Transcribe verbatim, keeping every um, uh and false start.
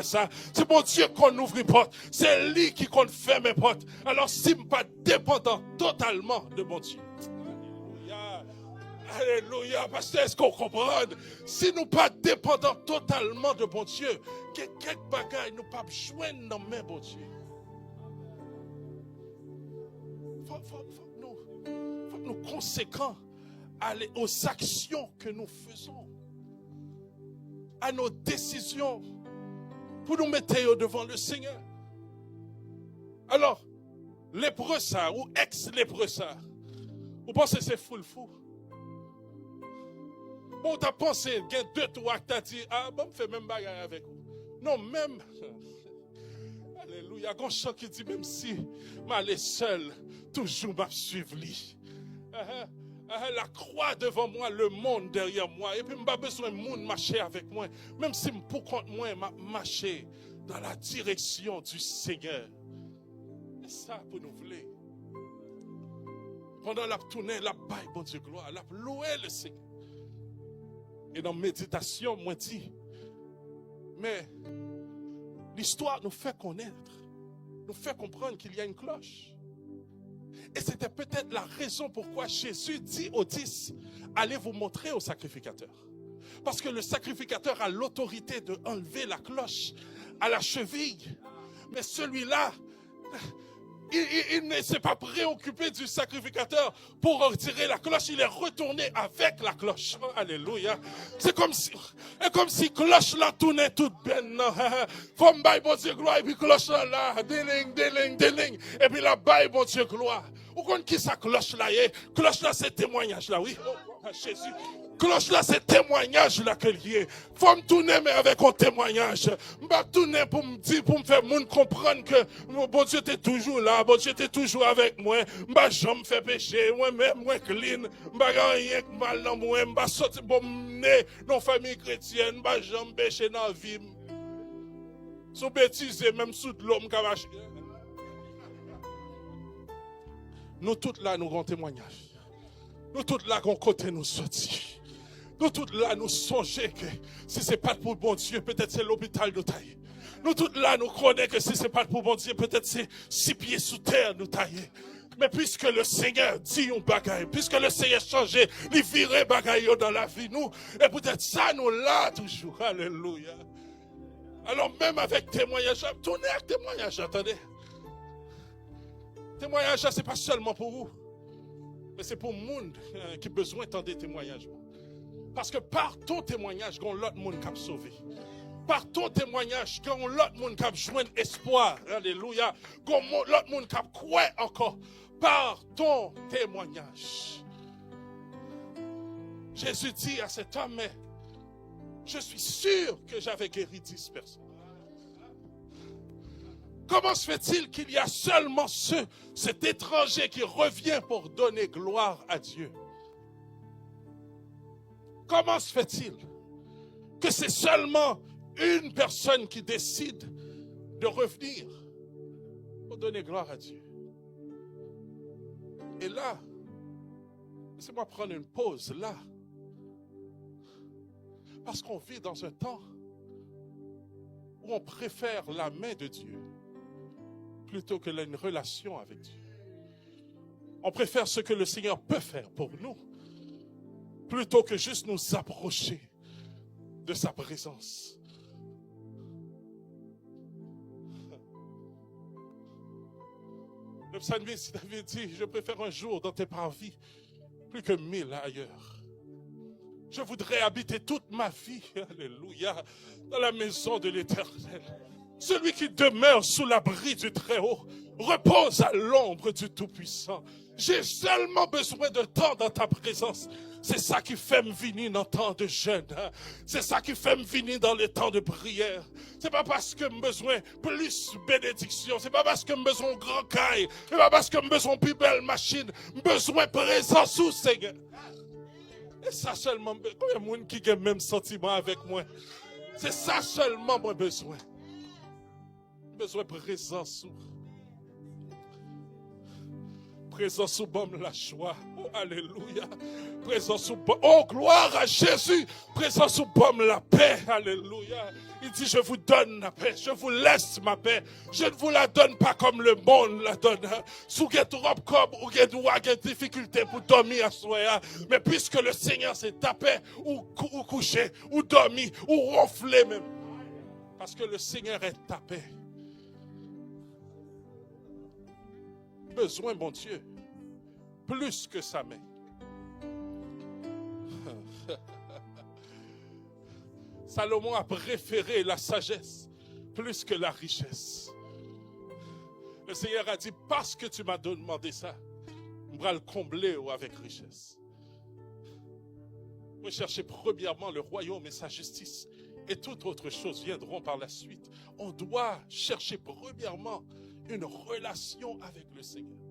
sa. Se Bondye k konn ouvri pòt. Se li ki konn fèmen pòt. Alò, si m pa depandan totalman de Bondye. Alelouya. Alelouya. Pastè, èske w konprann? Si nou pa depandan totalman de Bondye, gen kèk bagay nou p ap jwenn nan men Bondye. Fòk, fòk, fòk nou, fòk nou konsekan à les, aux actions que nous faisons, à nos décisions, pou nou mete yo devan le Senyè. Alò, lepre sa, ou eks lepre sa, ou panse se foul fou? Bon, ou ta panse gen de twa ki ta di, a, bon, m fè menm bagay avèk ou. Non, menm. Alelouya. Gon chan ki di, menm si m ale sèl, toujou m ap swiv li. Ahan, ahan, la croix devant moi, le monde derrière moi. Epi m pa bezwen moun mache avèk mwen. Menm si m pou kont mwen, m ap mache dans la direction du Seigneur. E sa pou nou vle. Pandan l ap tounen, l ap bay Bondye glwa, l ap louwe le Senyè. E nan meditasyon, mwen di, men listwa nou fè konnen, nou fè konprann qu'il y a une cloche. Et c'était peut-être la raison pourquoi Jésus dit aux dix, allez vous montrer au sacrificateur. Parce que le sacrificateur a l'autorité de enlever la cloche à la cheville. Mais celui-là, il, il- il ne s'est pas préoccupé du sacrificateur pour retirer la cloche, il est retourné avec la cloche. Oh, alelouya. Se kòmsi, e kòmsi klòch la tounen tout bèn nan. Fò m bay Bondye glwa, epi klòch la la, diling, diling, diling. Epi l ap bay Bondye glwa. Ou konn ki sa klòch la ye? Klòch la se temwayaj la, wi. Oh, Jezi. Klòch la se temwayaj la ke l ye. Fò m tounen men avèk yon temwayaj. M pa tounen pou m di, pou m fè moun konprann ke Bondye te toujou la, Bondye te toujou avèk mwen. M pa janm fè peche, mwen menm, mwen clean. M pa gen anyen k mal nan mwen, m pa soti, bon, m ne nan yon fanmi kretyèn, m pa janm peche nan vi m. Si w betize, menm sou dlo, m ka mache. Nou tout la, nou gen yon temwayaj. Nou tout la, gen yon kote nou soti. Nou tout la, nou sonje ke si se pa t pou Bondye, petèt se lopital nou ta ye. Nou tout la, nou konnen ke si se pa t pou Bondye, petèt se six pieds sous terre nou ta ye. Men piske le Senyè di yon bagay, piske le Senyè chanje, li vire bagay yo nan lavi nou, e poutèt sa nou la toujou. Alelouya. Alò, menm avèk temwayaj la, tounen ak temwayaj la, tande. Temwayaj la, se pa sèlman pou ou, men se pou moun, eh, ki bezwen tande temwayaj ou. Paske pa ton temwayaj, gen yon lòt moun k ap sove. Pa ton temwayaj, gen yon lòt moun k ap jwenn espwa. Alelouya. Gen yon mo- lòt moun k ap kwè ankò. Par ton témoignage. Jésus dit à cet homme, mais je suis sûr que j'avais guéri dix personnes. Comment se fait-il qu'il y a seulement ce, cet étranger qui revient pour donner gloire à Dieu? Comment se fait-il que c'est seulement une personne qui décide de revenir pour donner gloire à Dieu? Et là, laissez-moi prendre une pause là. Parce qu'on vit dans un temps où on préfère la main de Dieu plutôt que une relation avec Dieu. On préfère ce que le Seigneur peut faire pour nous plutôt que juste nous approcher de sa présence. Le psalmiste David dit, je préfère un jour dans tes parvis plus que mille ailleurs. Je voudrais habiter toute ma vie, alléluia, dans la maison de l'Éternel. Celui qui demeure sous l'abri du Très-Haut repose à l'ombre du Tout-Puissant. J'ai seulement besoin de temps dans ta présence. Se sa ki fè m vini nan tan de jèn. Se sa ki fè m vini dans les temps de prière. Se pa paske m bezwen plis benediksyon. Se pa paske m bezwen yon gran kay. Se pa paske m bezwen yon pi bèl machin. M bezwen prezans ou, Senyè. E sa sèlman m bezwen. Konbyen moun ki gen menm santiman avèk mwen? Se sa sèlman mwen bezwen. M bezwen prezans ou. Prezans ou ban m lajwa. Oh, alelouya. Prezans ou ban, oh, gloire à Jésus. Prezans ou ban m lapè. Alelouya. Il dit, je vous donne la paix, je vous laisse ma paix. Je ne vous la donne pas comme le monde la donne. Si w gen twòp kòb, ou gen dwa gen difikilte pou dòmi aswè a. Men puisque le Seigneur c'est ta paix, ou, kou- ou kouche, ou dòmi, ou wonfle menm. Parce que le Seigneur est ta paix. Bezwen Bondye plis ke sa men. Salomon a préféré la sagesse plus que la richesse. Le Seigneur a dit, parce que tu m'as demandé ça, m pral konble w avèk richès. Recherchez premièrement le royaume et sa justice, et toutes autres choses viendront par la suite. On doit chercher premièrement une relation avec le Seigneur.